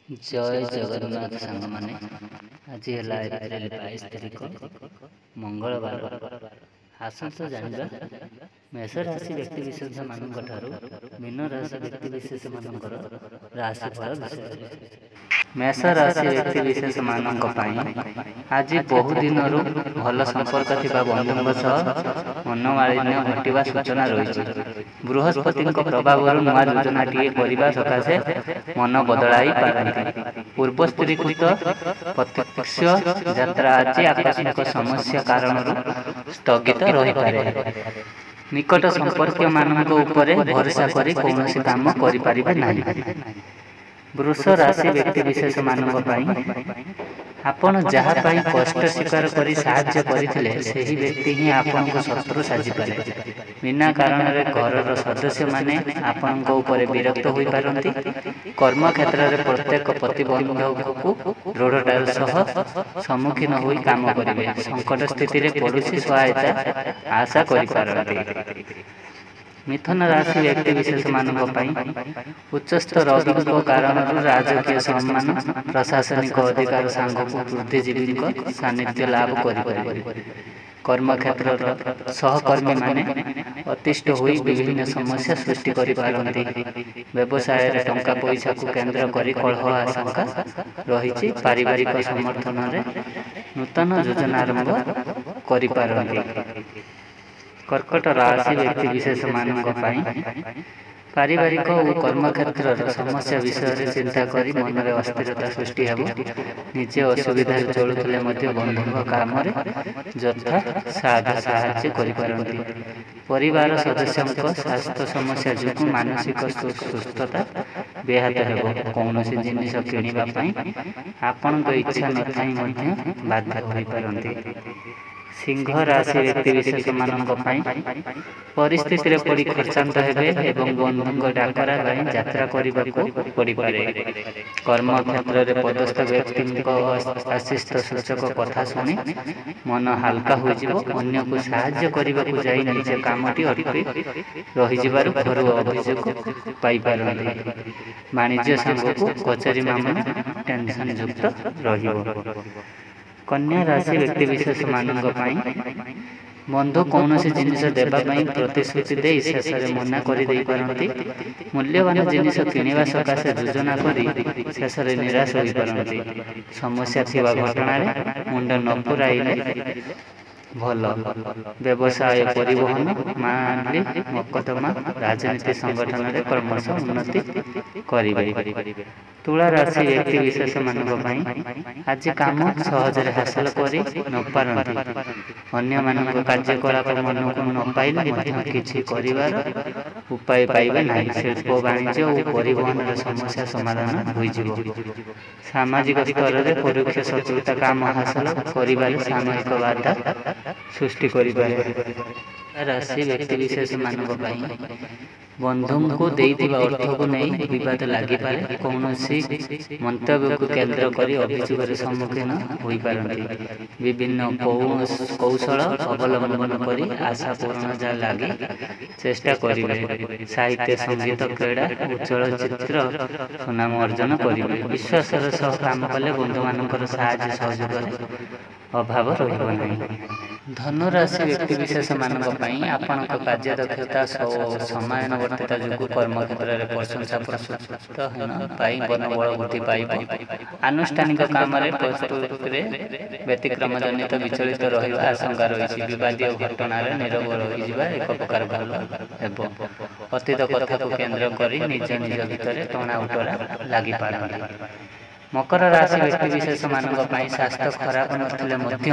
ଜୟ ଜଗନ୍ନାଥ ସାଙ୍ଗମାନେ, ଆଜି ହେଲା ଏପ୍ରିଲ 22 ତାରିଖ, ମଙ୍ଗଳବାର। ଆସନ୍ତୁ ଜାଣିବା ମେଷ ରାଶି ବ୍ୟକ୍ତିବିଶେଷମାନଙ୍କ ଠାରୁ ମୀନ ରାଶି ବ୍ୟକ୍ତିବିଶେଷମାନଙ୍କର ରାଶିଫଳ ବିଷୟରେ। ମେଷ ରାଶି ବ୍ୟକ୍ତିବିଶେଷମାନଙ୍କ ପାଇଁ ଆଜି ବହୁ ଦିନରୁ ଭଲ ସମ୍ପର୍କ ଥିବା ବନ୍ଧୁଙ୍କ ସହ ମନୋମାଳିନ୍ୟ ଘଟିବା ସୂଚନା ରହିଛି। ବୃହସ୍ପତିଙ୍କ ପ୍ରଭାବରୁ ନୂଆ ଯୋଜନାଟିଏ କରିବା ସକାଶେ ମନ ବଦଳାଇ ପାରନ୍ତି। ପୂର୍ବ ସ୍ଥିରୀକୃତ ପ୍ରତ୍ୟକ୍ଷ ଯାତ୍ରା ଆଜି ଆକସ୍ମିକ ସମସ୍ୟା କାରଣରୁ ସ୍ଥଗିତ ରହିପାରେ। ନିକଟ ସମ୍ପର୍କୀୟମାନଙ୍କ ଉପରେ ଭରସା କରି କୌଣସି କାମ କରିପାରିବେ ନାହିଁ। ବୃଷ ରାଶି ବ୍ୟକ୍ତିବିଶେଷମାନଙ୍କ ପାଇଁ ଆପଣ ଯାହା ପାଇଁ କଷ୍ଟ ସ୍ୱୀକାର କରି ସାହାଯ୍ୟ କରିଥିଲେ, ସେହି ବ୍ୟକ୍ତି ହିଁ ଆପଣଙ୍କୁ ଶତ୍ରୁ ସାଜିପାରେ। ବିନା କାରଣରେ ଘରର ସଦସ୍ୟମାନେ ଆପଣଙ୍କ ଉପରେ ବିରକ୍ତ ହୋଇପାରନ୍ତି। କର୍ମକ୍ଷେତ୍ରରେ ପ୍ରତ୍ୟେକ ପ୍ରତିବନ୍ଧକକୁ ଦୃଢ଼ତାର ସହ ସମ୍ମୁଖୀନ ହୋଇ କାମ କରିବେ। ସଙ୍କଟ ସ୍ଥିତିରେ ପଡ଼ୋଶୀ ସହାୟତା ଆଶା କରିପାରନ୍ତି। ମିଥୁନ ରାଶି ବ୍ୟକ୍ତିବିଶେଷମାନଙ୍କ ପାଇଁ ଉଚ୍ଚସ୍ଥ ରବିଙ୍କ କାରଣରୁ ରାଜକୀୟ ସମ୍ମାନ, ପ୍ରଶାସନିକ ଅଧିକାର ସାଙ୍ଗକୁ ବୁଦ୍ଧିଜୀବୀଙ୍କ ସାନ୍ନିଧ୍ୟ ଲାଭ କରିପାରିବେ। କର୍ମକ୍ଷେତ୍ରର ସହକର୍ମୀମାନେ ଅତିଷ୍ଠ ହୋଇ ବିଭିନ୍ନ ସମସ୍ୟା ସୃଷ୍ଟି କରିପାରନ୍ତି। ବ୍ୟବସାୟରେ ଟଙ୍କା ପଇସାକୁ କେନ୍ଦ୍ର କରି କଳହ ଆଶଙ୍କା ରହିଛି। ପାରିବାରିକ ସମର୍ଥନରେ ନୂତନ ଯୋଜନା ଆରମ୍ଭ କରିପାରନ୍ତି। କର୍କଟ ରାଶି ବ୍ୟକ୍ତିବିଶେଷମାନଙ୍କ ପାଇଁ ପାରିବାରିକ ଓ କର୍ମକ୍ଷେତ୍ରର ସମସ୍ୟା ବିଷୟରେ ଚିନ୍ତା କରି ମନରେ ଅସ୍ଥିରତା ସୃଷ୍ଟି ହେବ। ନିଜେ ଅସୁବିଧାରେ ଚଳୁଥିଲେ ମଧ୍ୟ ବନ୍ଧୁଙ୍କ କାମରେ ଯଥା ସାଧ୍ୟ ସାହାଯ୍ୟ କରିପାରନ୍ତି। ପରିବାର ସଦସ୍ୟଙ୍କ ସ୍ୱାସ୍ଥ୍ୟ ସମସ୍ୟା ଯୋଗୁଁ ମାନସିକ ସୁସ୍ଥତା ବ୍ୟାହତ ହେବ। କୌଣସି ଜିନିଷ କିଣିବା ପାଇଁ ଆପଣଙ୍କ ଇଚ୍ଛା ନଥାଇ ମଧ୍ୟ ବାଧ୍ୟ ହୋଇପାରନ୍ତି। ସିଂହ ରାଶି ବ୍ୟକ୍ତିବିଶେଷମାନଙ୍କ ପାଇଁ ପରିସ୍ଥିତିରେ ପଡ଼ି ଖର୍ଚ୍ଚାନ୍ତ ହେବେ ଏବଂ ବନ୍ଧୁଙ୍କ ଡାକରା ପାଇଁ ଯାତ୍ରା କରିବାକୁ ପଡ଼ିପାରେ। କର୍ମକ୍ଷେତ୍ରରେ ପଦସ୍ଥ ବ୍ୟକ୍ତିଙ୍କ ଆଶିଷ ସୂଚକ କଥା ଶୁଣି ମନ ହାଲକା ହୋଇଯିବ। ଅନ୍ୟକୁ ସାହାଯ୍ୟ କରିବାକୁ ଯାଇ ନିଜ କାମଟି ଅଟକି ରହିଯିବାରୁ ଘରୁ ଅଭିଯୋଗ ପାଇପାରନ୍ତି। ବାଣିଜ୍ୟ ସାଙ୍ଗକୁ କଚେରୀ ମାମଲା ଟେନସନ୍ ଯୁକ୍ତ ରହିବ। କନ୍ୟା ରାଶି ବ୍ୟକ୍ତିବିଶେଷମାନଙ୍କ ପାଇଁ ବନ୍ଧୁ କୌଣସି ଜିନିଷ ଦେବା ପାଇଁ ପ୍ରତିଶ୍ରୁତି ଦେଇ ଶେଷରେ ମନା କରିଦେଇପାରନ୍ତି। ମୂଲ୍ୟବାନ ଜିନିଷ କିଣିବା ସକାଶେ ଯୋଜନା କରି ଶେଷରେ ନିରାଶ ହୋଇପାରନ୍ତି। ସମସ୍ୟା ଥିବା ଘଟଣାରେ ମୁଣ୍ଡ ନ ପୂରାଇଲେ ଭଲ। ବ୍ୟବସାୟ, ପରିବହନ, ମାଲି ମକଦ୍ଦମା, ରାଜନୀତି, ସଂଗଠନରେ କ୍ରମଶଃ ଉନ୍ନତି କରିବେ। ତୁଳା ରାଶି ବ୍ୟକ୍ତିବିଶେଷମାନଙ୍କ ପାଇଁ ଆଜି କାମ ସହଜରେ ହାସଲ କରି ନପାରନ୍ତି। ଅନ୍ୟମାନଙ୍କ କାର୍ଯ୍ୟକଳାପ ମନକୁ ନ ପାଇଲେ ମଧ୍ୟ କିଛି କରିବାର ଉପାୟ ପାଇବେ ନାହିଁ। ଶିଳ୍ପ, ବାଣିଜ୍ୟ ଓ ପରିବହନର ସମସ୍ୟା ସମାଧାନ ହୋଇଯିବ। ସାମାଜିକ ସ୍ତରରେ ପରୋକ୍ଷ ଶତ୍ରୁତା କାମ ହାସଲ କରିବାରେ ସାମୟିକ ବାଧା ସୃଷ୍ଟି କରିପାରେ। ରାଶି ବ୍ୟକ୍ତିବିଶେଷମାନଙ୍କ ପାଇଁ ବନ୍ଧୁଙ୍କୁ ଦେଇଥିବା ଅର୍ଥକୁ ନେଇ ବିବାଦ ଲାଗିପାରେ। କୌଣସି ମନ୍ତବ୍ୟକୁ କେନ୍ଦ୍ର କରି ଅଭିଯୋଗର ସମ୍ମୁଖୀନ ହୋଇପାରନ୍ତି। ବିଭିନ୍ନ କୌଶଳ ଅବଲମ୍ବନ କରି ଆଶା ପୂରଣ ଲାଗି ଚେଷ୍ଟା କରିବେ। ସାହିତ୍ୟ, ସଙ୍ଗୀତ, କ୍ରୀଡ଼ା ଓ ଚଳଚ୍ଚିତ୍ର ସୁନାମ ଅର୍ଜନ କରିବେ। ବିଶ୍ୱାସର ସହ କାମ କଲେ ବନ୍ଧୁମାନଙ୍କର ସାହାଯ୍ୟ ସହଯୋଗରେ ଅଭାବ ରହିବ ନାହିଁ। ଧନୁ ରାଶି ବ୍ୟକ୍ତିବିଶେଷମାନଙ୍କ ପାଇଁ ଆପଣଙ୍କ କାର୍ଯ୍ୟଦକ୍ଷତା ଓ ସମୟାନୁବର୍ତ୍ତିତା ଯୋଗୁଁ କର୍ମକ୍ଷେତ୍ରରେ ପ୍ରଶଂସା ପ୍ରୋତ୍ସାହନ ପାଇ ମନୋବଳ ବୃଦ୍ଧି ପାଇବ। ଆନୁଷ୍ଠାନିକ କାମରେ ପ୍ରସ୍ତୁତିରେ ବ୍ୟତିକ୍ରମ ଜନିତ ବିଚଳିତ ରହିବା ଆଶଙ୍କା ରହିଛି। ବିବାଦୀୟ ଘଟଣାରେ ନୀରବ ରହିଯିବା ଏକ ପ୍ରକାର ଭଲ ହେବ। ଅତୀତ କଥାକୁ କେନ୍ଦ୍ର କରି ନିଜ ନିଜ ଭିତରେ ଟଣାଓଟରା ଲାଗିପାରନ୍ତି। ମକର ରାଶି ବ୍ୟକ୍ତିବିଶେଷମାନଙ୍କ ପାଇଁ ସ୍ୱାସ୍ଥ୍ୟ ଖରାପ ନଥିଲେ ମଧ୍ୟ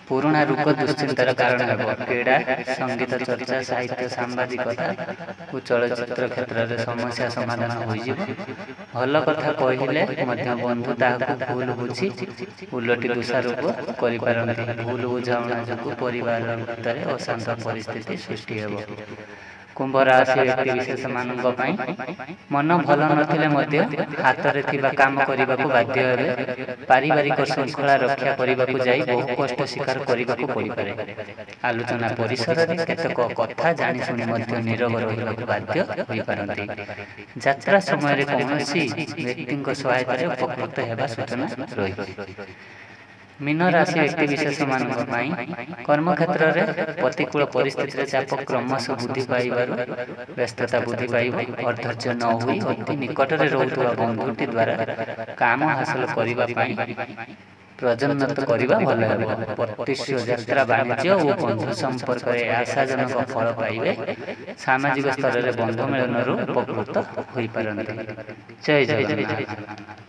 ପୁରୁଣା ରୋଗ ଦୁଶ୍ଚିନ୍ତାର କାରଣ ହେବ। କ୍ରୀଡ଼ା, ସଙ୍ଗୀତ ଚର୍ଚ୍ଚା, ସାହିତ୍ୟ, ସାମ୍ବାଦିକତା ଓ ଚଳଚ୍ଚିତ୍ର କ୍ଷେତ୍ରରେ ସମସ୍ୟା ସମାଧାନ ହୋଇଯିବ। ଭଲ କଥା କହିଲେ ମଧ୍ୟ ବନ୍ଧୁ ତାହାକୁ ଭୁଲ ବୁଝି ଓଲଟି ଦୋଷାରୋପ କରିପାରନ୍ତି। ଭୁଲ ବୁଝାମଣା ଯୋଗୁଁ ପରିବାର ଭିତରେ ଅଶାନ୍ତ ପରିସ୍ଥିତି ସୃଷ୍ଟି ହେବ। କୁମ୍ଭ ରାଶି ବ୍ୟକ୍ତି ବିଶେଷମାନଙ୍କ ପାଇଁ ମନ ଭଲ ନଥିଲେ ମଧ୍ୟ ହାତରେ ଥିବା କାମ କରିବାକୁ ବାଧ୍ୟ ହେବେ। ପାରିବାରିକ ଶୃଙ୍ଖଳା ରକ୍ଷା କରିବାକୁ ଯାଇ ବହୁ କଷ୍ଟ ସ୍ୱୀକାର କରିବାକୁ ପଡ଼ିପାରେ। ଆଲୋଚନା ପରିସରରେ କେତେକ କଥା ଜାଣିଶୁଣି ମଧ୍ୟ ନୀରବ ରହିବାକୁ ବାଧ୍ୟ ହୋଇପାରନ୍ତି। ଯାତ୍ରା ସମୟରେ କୌଣସି ବ୍ୟକ୍ତିଙ୍କ ସହାୟତାରେ ଉପକୃତ ହେବା ସୂଚନା ରହିଛି। ମୀନ ରାଶି ବ୍ୟକ୍ତି ବିଶେଷମାନଙ୍କ ପାଇଁ କର୍ମକ୍ଷେତ୍ରରେ ପ୍ରତିକୂଳ ପରିସ୍ଥିତିରେ ଚାପ କ୍ରମଶଃ ବୃଦ୍ଧି ପାଇବାରୁ ବ୍ୟସ୍ତତା ବୃଦ୍ଧି ପାଇବ। ଅଧୈର୍ଯ୍ୟ ନ ହୋଇ ଅତି ନିକଟରେ ରହୁଥିବା ବନ୍ଧୁଟି ଦ୍ୱାରା କାମ ହାସଲ କରିବା ପାଇଁ ପ୍ରଯତ୍ନ କରିବା ଭଲ ହେବ। ପ୍ରତ୍ୟୁଷ ଯାତ୍ରା, ବାଣିଜ୍ୟ ଓ ବନ୍ଧୁ ସମ୍ପର୍କରେ ଆଶାଜନକ ଫଳ ପାଇବେ। ସାମାଜିକ ସ୍ତରରେ ବନ୍ଧୁ ମିଳନରୁ ଉପକୃତ ହୋଇପାରନ୍ତି। ଜୟ ଜଗନ୍ନାଥ।